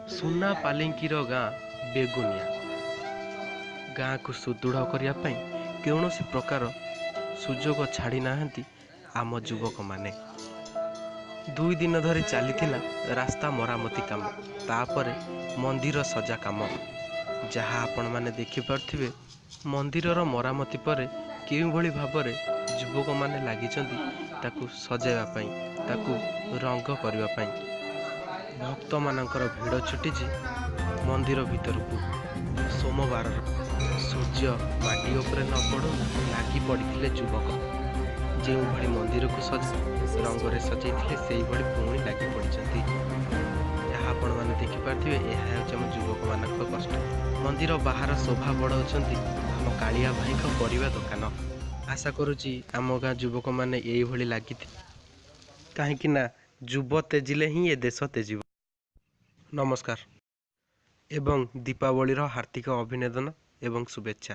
ସୁନା ପାଲିଙ୍କିର ଗାଁ ବେଗୁନିଆ। ଗାଁକୁ ସୁଦୃଢ଼ କରିବା ପାଇଁ କୌଣସି ପ୍ରକାର ସୁଯୋଗ ଛାଡ଼ି ନାହାନ୍ତି ଆମ ଯୁବକମାନେ। 2 ଦିନ ଧରି ଚାଲିଥିଲା ରାସ୍ତା ମରାମତି କାମ, ତାପରେ ମନ୍ଦିର ସଜା କାମ। ଯାହା ଆପଣମାନେ ଦେଖିପାରୁଥିବେ, ମନ୍ଦିରର ମରାମତି ପରେ କେଉଁଭଳି ଭାବରେ ଯୁବକମାନେ ଲାଗିଛନ୍ତି ତାକୁ ସଜାଇବା ପାଇଁ, ତାକୁ ରଙ୍ଗ କରିବା ପାଇଁ। ଭକ୍ତମାନଙ୍କର ଭିଡ଼ ଛୁଟିଛି ମନ୍ଦିର ଭିତରକୁ। ସୋମବାରର ସୂର୍ଯ୍ୟ ମାଟି ଉପରେ ନ ପଡ଼ୁ ଲାଗି ପଡ଼ିଥିଲେ ଯୁବକ। ଯେଉଁଭଳି ମନ୍ଦିରକୁ ସଜ ରଙ୍ଗରେ ସଜେଇଥିଲେ, ସେଇଭଳି ପୁଣି ଲାଗି ପଡ଼ିଛନ୍ତି। ଏହା ଆପଣମାନେ ଦେଖିପାରୁଥିବେ, ଏହା ହେଉଛି ଆମ ଯୁବକମାନଙ୍କ କଷ୍ଟ। ମନ୍ଦିର ବାହାର ଶୋଭା ବଢ଼ାଉଛନ୍ତି ଆମ କାଳିଆ ଭାଇଙ୍କ ପରିବା ଦୋକାନ। ଆଶା କରୁଛି ଆମ ଗାଁ ଯୁବକମାନେ ଏଇଭଳି ଲାଗିଥିବେ, କାହିଁକି ନା ଯୁବ ତେଜିଲେ ହିଁ ଏ ଦେଶ ତେଜିବ। ନମସ୍କାର ଏବଂ ଦୀପାବଳିର ହାର୍ଦ୍ଦିକ ଅଭିନନ୍ଦନ ଏବଂ ଶୁଭେଚ୍ଛା।